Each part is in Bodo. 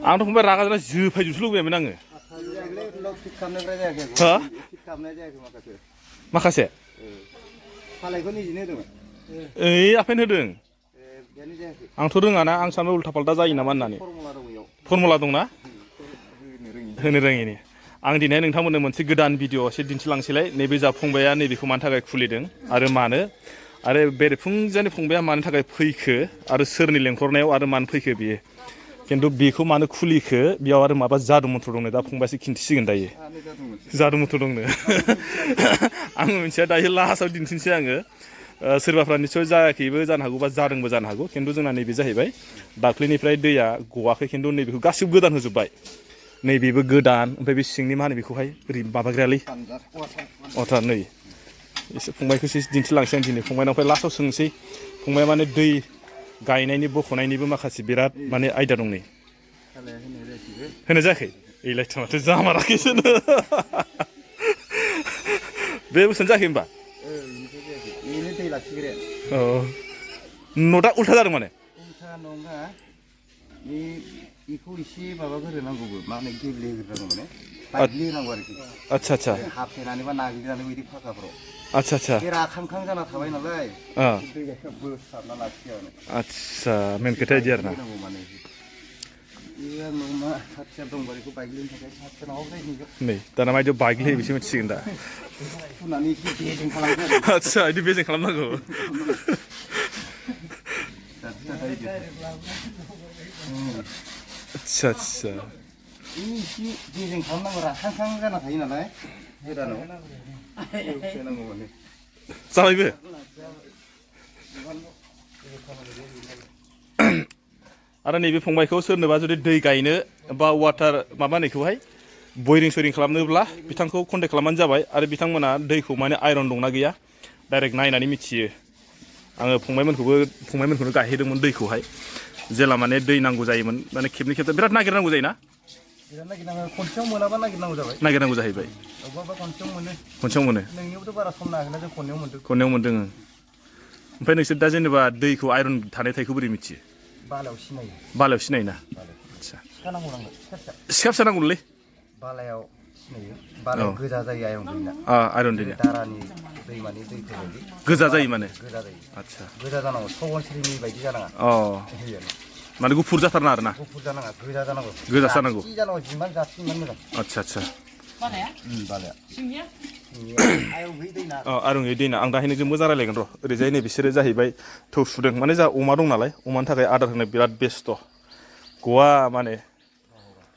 आंथ' फंबाय रागा जोंना जोफायजोबसो लुबैयामोन आङो हो माखासे ओइ आफायनो होदों आंथ' रोङाना आं सानो उल्था फाल्था जायो नामा होननानै फर्मुला दंना होनो रोङिनि आं दिनै नोंथांमोननो मोनसे गोदान भिडिअ एसे दिन्थिलांसैलाय नैबे जा फंबाया नैबेखौ मानि थाखाय खुलिदों आरो मानो आरो बेरेफुंजानि फंबाया मानि थाखाय फैखो आरो सोरनि लेंहरनायाव आरो मानो फैखो बियो खिन्थु बेखौ मानो खुलिखो बेयाव आरो माबा जादु मन्त्र दंनो दा फंबायासो खिन्थिसिगोन दायो जादु मन्त्र दंनो आं मिथिया दायो लास्टआव दिन्थिनोसै आङो सोरबाफ्रा निस्सय जायाखैबो जानो हागौ बा जादोंबो जानो हागौ खिन्थु जोंना नैबे जाहैबाय दाख्लैनिफ्राय दैया गवाखै खिन्थु नैबेखौ गासिबो गोदान होजोब्बाय नैबेबो गोदान ओमफ्राय बे सिंनि मा होनो बेखौहाय ओरै माबाग्रायालै अथार नै एसे फंबायखौसो दिन्थिलांसै आं दिनै फंबायनावहाय लास्टआव सोंसै फंबाया माने दै गायनायनि बख'नायनिबो माखासे बिराद माने आयदा दं नै होनो जायाखै एलायथ' माथो जामाराखैसो बे बोसोरानो जायाखै होमबा औ नटा उल्था जादों माने उल्था नङा बेखौ एसे माबाग्रोनांगौबो मा होनो गेब्लेहोग्रोनांगौ माने बायग्लिहोनांगौ आरोखि आदसा आदसा हाफ्लेनानै बा नाग्लिनानै बिदि फाखाफ्राव आदसा आदसा बे राखांखां जाना थाबाय नालाय दैया बोसाबना लाखियो आरो आदसा मेन खोथाया इदि आरोना नै दाना मायदियाव बायग्लिहोयो बेसो मिथिसिगोन दा आदसा इदि बेजें खालामनांगौ आदसा आदसा एसे बेजें खालामनांगौ राखांखां जाना थायो नालाय गोदानाव होनांगौ माने जाबायबो आरो नैबे फंबायखौ सोरनोबा जुदि दै गायनो बा वाटार माबा होननायखौहाय बयरिं सयरिं खालामनोब्ला बिथांखौ कन्टेक्ट खालामबानो जाबाय आरो बिथांमोना दैखौ माने आयरन दंना गैया डाइरेक्ट नायनानै मिथियो आङो फंबायमोनखौनो गायहैदोंमोन दैखौहाय जेला माने दै नांगौ जायोमोन माने खेबनै खेबथाम बिराद नागिरनांगौ जायोना खनसेयाव मोनाबा नागिरनांगौ जाबाय नागिरनांगौ जाहैबाय अबेबा खनसेयाव मोनो नोंनियावथ' बारा सम नागिरना जों खननायाव मोनदों ओमफ्राय नोंसोर दा जेनेबा दैखौ आयरन थानाय थाइखौ बोरै मिथियो बालायाव सिनायोना आदसा सिखा फिसा नांगौलै बालायाव सिनायो बालायाव गोजा जायो आयरन दैना दारानि दैमानि दैफोरबायदि गोजा जायो माने गोजा जायो आदसा गोजा जानांगौ सगनस्रिनि बायदि जानाङा माने गुफुर जाथारना आरोना गुफुर जानाङा गोजा जानांगौ जिमान जाथि इमान मोजां आदसा आदसा बालाया आयरन गैयै दैना आं दाहाय नोंजों मोजां रायलायगोन र' ओरैजाय नै बिसोरो जाहैबाय थौ सुदों माने जा अमा दं नालाय अमानि थाखाय आदार होनो बिराद बेस्थ' गवा माने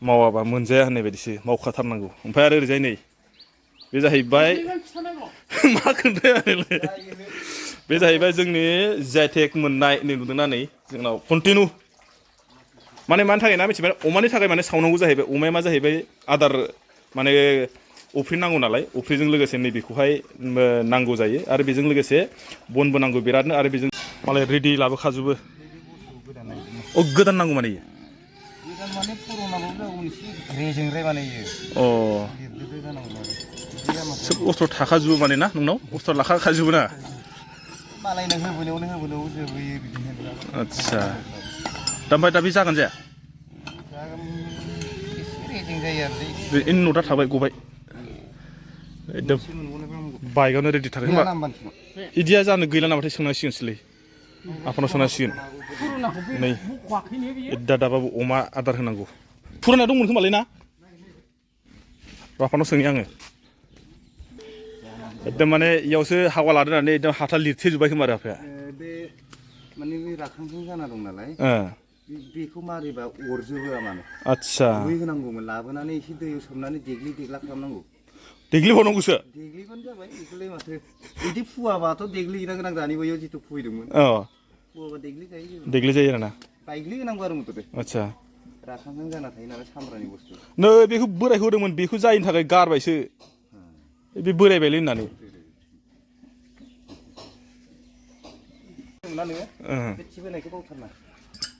मावाबा मोनजाया होननाय बायदिसो मावखाथारनांगौ ओमफ्राय आरो ओरैजाय नै बे जाहैबाय मा खोन्थायालै बे जाहैबाय जोंनि जायटेक मोननाय नै नुदोंना नै जोंनाव कन्टिनिउ माने मानि थाखाय ना मिथिबाय अमानि थाखाय माने सावनांगौ जाहैबाय अमाया मा जाहैबाय आदार माने अफ्रि नांगौ नालाय अफ्रिजों लोगोसे नैबेखौहाय नांगौ जायो आरो बेजों लोगोसे बनबो नांगौ बिरादनो आरो बेजों मालाय रेडि लाबोखाजोबो गोदान नांगौ माने गोदान माने पुरानाबाबो एसे रेजेंद्राय बानायो लिरदेरद्राय जानांगौ आरो सोब अस्त्र थाखाजोबो माने ना नोंनाव अस्त्र लाखाजोबो ना मालायनो होबोनायावनो जोबोयो बिदिनो आदसा दा ओमफ्राय दा बे जागोन जाया एसे रेजें जायो आरो बे इन नटा थाबाय गबाय एकदम बाइकआवनो रेडि थार होनबा इदिया जानो गैला नामाथाय सोंनांसिगोनसोलै आफानाव सोंनांसिगोन नै दाबाबो अमा आदार होनांगौ फुराना दंमोन खोमालै ना आफानाव सोंनि आङो एकदम माने इयावसो हावा लादों होननानै एकदम हाथा लिरथेजोब्बाय खोमा आरो आफाया बे माने बे राखांखां जाना दं नालाय बेखौ मारिबा अरजोबो माने आदसा मै होनांगौमोन लाबोनानै एसे दैयाव सोमनानै देग्ला खालामनांगौ देग्लिबावनांगौसो देग्लिबानो जाबाय बेखौलाय माथो बिदि फुवाबाथ' देग्लिहैनो गोनां दानि बैयाव जिथु फुहैदोंमोन फुवाबा देग्लिजायो आरोना बायग्लि होनांगौ आरो मथ'ते आदसा राखांखां जाना थायो नालाय सामब्रानि बुस्थु नै बेखौ बोरायखौ होदोंमोन बेखौ जायैनि थाखाय गारबायसो बे बोरायबायलै होननानै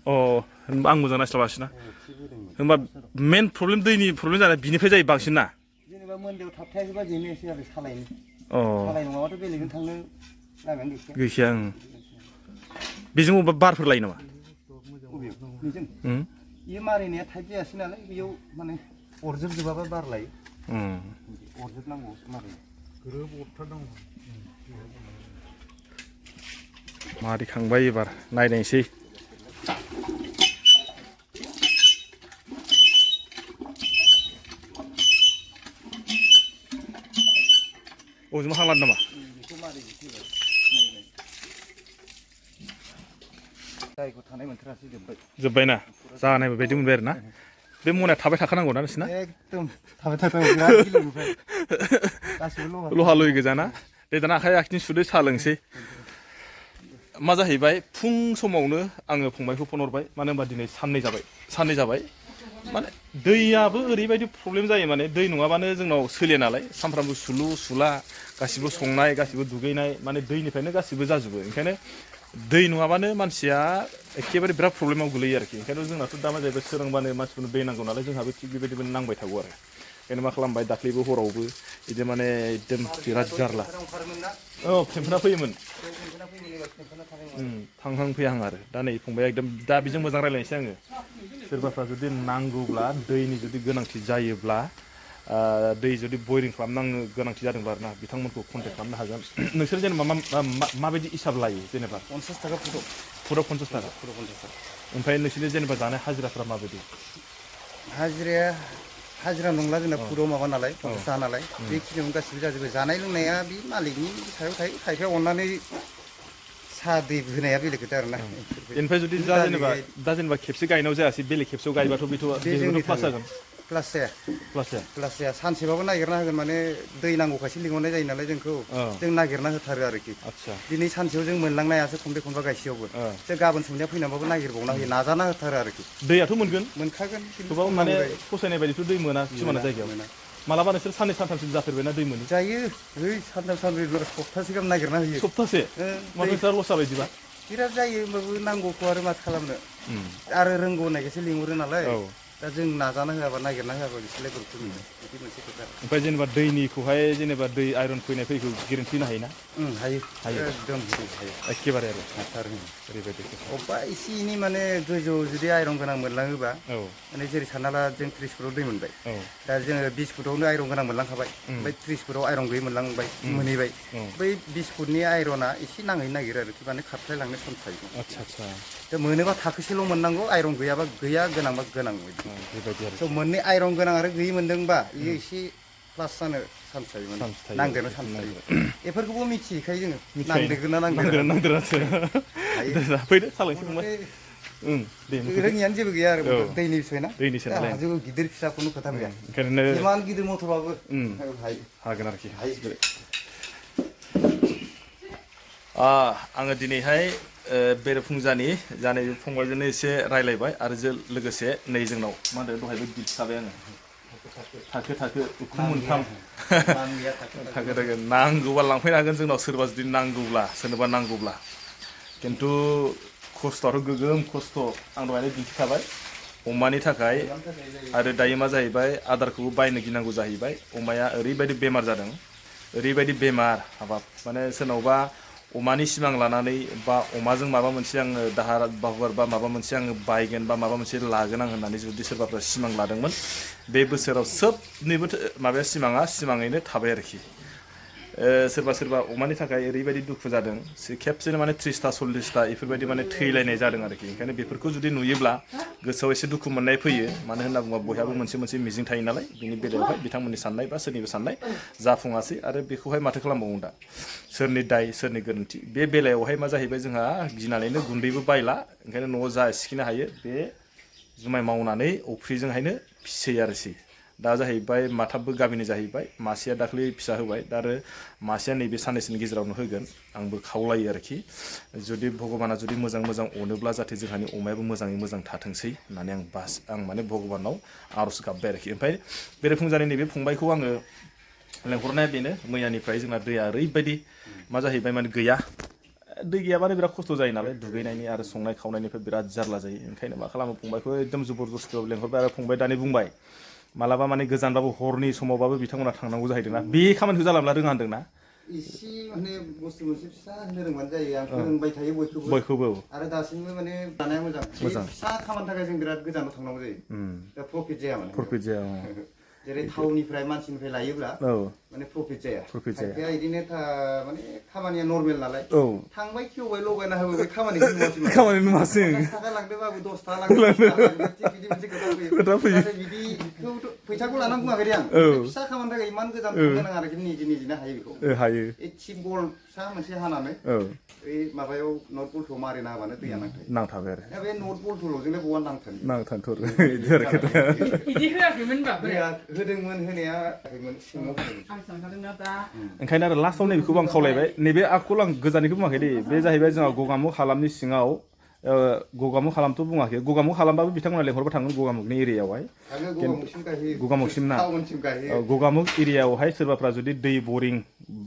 होनबा आं मोजां नायस्लाबासैना होनबा मेन प्रब्लेम दैनि प्रब्लेम जानाया बिनिफ्राय जायो बांसिन ना जेनेबा मोनदायाव थाबथायाखैबा जेंनायासै आरो सालायनो सालाय नङाबाथ' बेलेगजों थांनो लामायानो गैखाया बेजों अबेबा बारफोर लायो नामा बेजों इ मारिनाया टाइट जायासै नालाय बेयाव माने अरजोबजोबाबा बार लायो अरजोबनांगौ मारिनो ग्रोब अरथारनांगौ मारिखांबाय एबार नायनायसै ओजों हांलादों नामा बेखौ मारिजों फैबाय जायखौ थानाय मोनथारासै जोब्बायना जानाय बायदि मोनबाय आरो ना बे मनाया थाबाय थाखानांगौ ना नोंसिना एकदम थाबाय थाथारनांगौ बिराद गिलिरनिफ्राय गासिबो लहा लहि गोजा ना दे दाना आखाइ आखिथिं सुदो साहा लोंसै मा जाहैबाय फुं समावनो आङो फंबायखौ फन हरबाय मानो होनबा दिनै साननै जाबाय माने दैयाबो ओरैबायदि प्रब्लेम जायो माने दै नङाबानो जोंनाव सोलिया नालाय सानफ्रामबो सुलु सुला गासिबो संनाय गासिबो दुगैनाय माने दैनिफ्रायनो गासिबो जाजोबो ओंखायनो दै नङाबानो मानसिया एखेबारे बिराद प्रब्लेमाव गोलैयो आरोखि ओंखायनो जोंनाथ' दा मा जाहैबाय सोरांबानो मानसिफोरनो दै नांगौ नालाय जोंहाबो थिग बेबायदिबो नांबाय थागौ आरो ओंखायनो मा खालामबाय दाख्लैबो हरावबो बिदि माने एकदम बिराद जारला औ फेम्फोना फैयोमोन थांहां फैहां आरो दा नै फंबाया एकदम दा बेजों मोजां रायज्लायनोसै आङो सोरबाफ्रा जुदि नांगौब्ला दैनि जुदि गोनांथि जायोब्ला दै जुदि बयरिं खालामनांनो गोनांथि जादोंब्ला आरोना बिथांमोनखौ कन्टेक्ट खालामनो हागोन नोंसोर जेनेबा माबायदि हिसाब लायो जेनेबा 50 थाखा फुटाव 50 थाखा ओमफ्राय नोंसोरनि जेनेबा जानाय हाजिराफ्रा माबायदि हाजिरा नंला जोंना फुटाव माबा नालाय 50 थाखा नालाय बेखिनियावनो गासिबो जाजोबो जानाय लोंनाया बे मालिकनि सायाव थायो खायफाया अननानै साहा दै होनाया बेलेग खोथा आरोना ओमफ्राय जुदि दा जेनेबा खेबसे गायनायाव जायासै बेलेग खेबसेयाव गायबाथ' बेथ' प्लास जागोन प्लास जाया सानसेबाबो नागिरना होगोन माने दै नांगौखायसो लिंहरनाय जायो नालाय जोंखौ जों नागिरना होथारो आरोखि दिनै सानसेयाव जों मोनलांनो हायासै खनबा गायसेयावबो जों गाबोन समनिया फैनानैबाबो नागिरबावना होयो नाजाना होथारो आरोखि दैयाथ' मोनखागोन गोबां माने फसायनाय बायदिथ' दै मोना किसुमान जायगायाव मालाबा नोंसोर साननै सानथामसिम जाफेरबायना दै मोनो जायो सानथाम सानब्रै सप्तासे गाहाम नागिरना होयो सप्तासे माबा लस जाबाय बिदिबा बिराद जायो होमबाबो नांगौखौ आरो माथो खालामनो आरो रोंगौ होननायखायसो लिंहरो नालाय दा जों नाजाना होआबा नागिरना होआबा बिसोरलाय बोरैथो मोनो बिदि मोनसे खोथा ओमफ्राय जेनेबा दैनिखौहाय जेनेबा दै आयरन फैनायफोरखौ गेरेन्टि होनो हायोना हायो एकदम हायो एखेबारे आरो ओरैबायदि अबेबा एसे एनै माने गोजौ जुदि आयरन गोनां मोनलाङोबा माने जेरै सानना ला जों 30 फुटाव दै मोनबाय दा जोङो 20 फुटावनो आयरन गोनां मोनलांखाबाय ओमफ्राय 30 फुटाव आयरन गैयै मोनलांबाय मोनहैबाय बै 20 फुटनि आयरना एसे नांहैनो नागिरो आरो माने खारख्लायलांनो चान्स थायो आदसा दा मोनोबा थाखोसेल' मोननांगौ आयरन गैयाबा गैया गोनांबा गोनां बेबायदि आरो मोननै आयरन गोनां आरो गैयै मोनदोंबा बेयो एसे प्लास जानो चान्स थायो माने नांदेरनो चान्स थायो बेफोरखौबो मिथिखायो जोङो नांदेरगोन ना नांदेरासो फैदो सालायनोसै फंबाय रोङियानो जेबो गैया आरो दैनि बिसय ना जेबो गिदिर फिसा खुनु खोथा गैया इमान गिदिर मथरबाबो हागोन आरोखि आङो दिनैहाय बेरेफुंजानि जानाय फंबायजोंनो एसे रायलायबाय आरो लोगोसे नै जोंनाव मा होनो दहायबो दिन्थिखाबाय आङो थाखो उखुम मोनथाम थाखो नांगौबा लांफैनो हागोन जोंनाव सोरनोबा नांगौब्ला खिन्थु खस्थ'आथ' गोगोम खस्थ' आं दहायनो दिन्थिखाबाय अमानि थाखाय आरो दायो मा जाहैबाय आदारखौबो बायनो गिनांगौ जाहैबाय अमाया ओरैबायदि बेमार जादों ओरैबायदि बेमार हाबाब माने सोरनावबा अमानि सिमां लानानै बा अमाजों माबा मोनसे आङो दाहार बाहुर बा माबा मोनसे आङो बायगोन बा माबा मोनसे लागोन आं होननानै जुदि सोरबाफोर सिमां लादोंमोन बे बोसोराव सोबनिबो माबाया सिमाङैनो थाबाय आरोखि सोरबा अमानि थाखाय ओरैबायदि दुखु जादों खेबसेनो माने 30टा 40टा बेफोरबायदि माने थैलायनाय जादों आरोखि ओंखायनो बेफोरखौ जुदि नुयोब्ला गोसोआव एसे दुखु मोननाय फैयो मानो होनना बुङोबा बयहाबो मोनसे मिजिं थायो नालाय बिनि बेलायावहाय बिथांमोननि साननाय बा सोरनिबा साननाय जाफुङासै आरो बेखौहाय माथो खालामबावो दा सोरनि दाय सोरनि गोरोन्थि बे बेलायावहाय मा जाहैबाय जोंहा गिनानैनो गुन्दैबो बायला ओंखायनो न'आव जा सिखिनो हायो बे जुमाय मावनानै अफ्रिजोंहायनो फिसियो आरोखि दा जाहैबाय माथामबो गामिनि जाहैबाय मासेया दाख्लै फिसा होबाय दा आरो मासेया नैबे साननैसोनि गेजेरावनो होगोन आंबो खावलायो आरोखि जुदि भगबाना जुदि मोजां अनोब्ला जाहाथे जोंहानि अमायाबो मोजाङै मोजां थाथोंसै होननानै आं माने भगबानाव आर'ज गाबबाय आरोखि ओमफ्राय बेरेफुंजानि नैबे फंबायखौ आङो लेंहरनाया बेनो मैयानिफ्राय जोंना दैया ओरैबायदि मा जाहैबाय माने गैया दै गैयाबानो बिराद खस्थ' जायो नालाय दुगैनायनि आरो संनाय खावनायनिफ्राय बिराद जारला जायो ओंखायनो मा खालामो फंबायखौ एकदम जबरदस्तियाव लेंहरबाय आरो फंबाय दानि बुंबाय मालाबा माने गोजानबाबो हरनि समावबाबो बिथांमोना थांनांगौ जाहैदोंना बे खामानिखौ जाला रोङा होनदोंना इसे माने बुस्थु मोनसे फिसा होनो रोंबानो जायो आं फोरोंबाय थायो बयखौबो आरो दासिमबो माने जानाया मोजां फिसा खामानि थाखाय जों बिराद गोजानाव थांनांगौ जायो दा प्रफिट जाया माने प्रफिट जाया जेरै थावनिफ्राय मानसिनिफ्राय लायोब्ला माने प्रफिट जाया खायफाया इदिनो माने खामानिया नर्मेल नालाय थांबाय खेवबाय लगायना होबाय खामानिखौ नुवासै खामानि नुवासै 50 थाखा लांदोंबाबो 10 थाखा लांदों बिदि मोनसे खोथा फैयो नाथाय बिदिखौ फैसाखौ लानानै बुङाखै आं फिसा खामानि थाखाय इमान गोजान थांनो नाङा आरोखि निजिनो हायो बेखौ हायो ए थिप बल फिसा मोनसे हानानै ओइ माबायाव नट बल्टआव मारिना होबानो दैया नांथाबाय आरो दा बे नट बल्टल'जोंलाय बहा नांथानथ' बिदि आरो खोथाया बिदि होआखैमोनबा होदोंमोन होनाया सिङाव आं सानखादोंना दा ओंखायनो आरो लास्टआव नैबेखौबो आं खावलायबाय नैबे आखुखौ आं गोजाननिखौ बुङाखै दे बे जाहैबाय जोंहा गगामुग हालामनि सिङाव गगामुग हालामथ' बुङाखै गगामुग हालामबाबो बिथांमोना लेंहरबा थाङो गगामुगनि एरियायावहाय गगामुगसिम ना गगामुग एरियायावहाय सोरबाफ्रा जुदि दै बरिं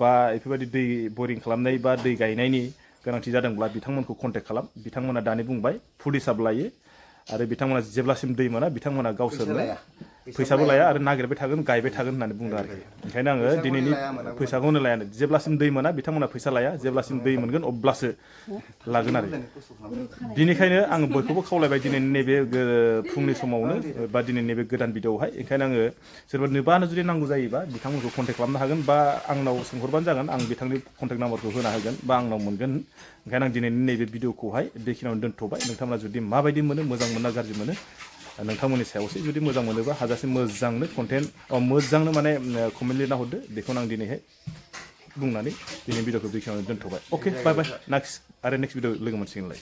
बा बेफोरबायदि दै बरिं खालामनाय बा दै गायनायनि गोनांथि जादोंब्ला बिथांमोनखौ कन्टेक्ट खालाम बिथांमोना दानि बुंबाय फुड हिसाब लायो आरो बिथांमोना जेब्लासिम दै मोना बिथांमोना गावसोरनो फैसाबो लाया आरो नागिरबाय थागोन गायबाय थागोन होननानै बुंदों आरोखि ओंखायनो आङो दिनैनि फैसाखौनो लायानो जेब्लासिम दै मोना बिथांमोना फैसा लाया जेब्लासिम दै मोनगोन अब्लासो लागोन आरो बिनिखायनो आङो बयखौबो खावलायबाय दिनैनि नैबे फुंनि समावनो बा दिनैनि नैबे गोदान भिडिअआवहाय ओंखायनो आङो सोरबा नोबानो जुदि नांगौ जायोबा बिथांमोनखौ कन्टेक्ट खालामनो हागोन बा आंनाव सोंहरबानो जागोन आं बिथांनि कन्टेक्ट नाम्बारखौ होनो हागोन बा आंनाव मोनगोन ओंखायनो आं दिनैनि नैबे भिडिअखौहाय बेखिनियावनो दोनथ'बाय नोंथांमोना जुदि माबायदि मोनो मोजां मोना गाज्रि मोनो नोंथांमोननि सायावसो जुदि मोजां मोनोबा हाजासे मोजांनो कन्टेन्ट मोजांनो माने कमेन्ट लिरना हरदो बेखौनो आं दिनैहाय बुंनानै दिनैनि भिडिअखौ बेखिनियावनो दोनथ'बाय अके बाय बाय नेक्स्ट भिडिअ लोगो मोनसिगोनलाय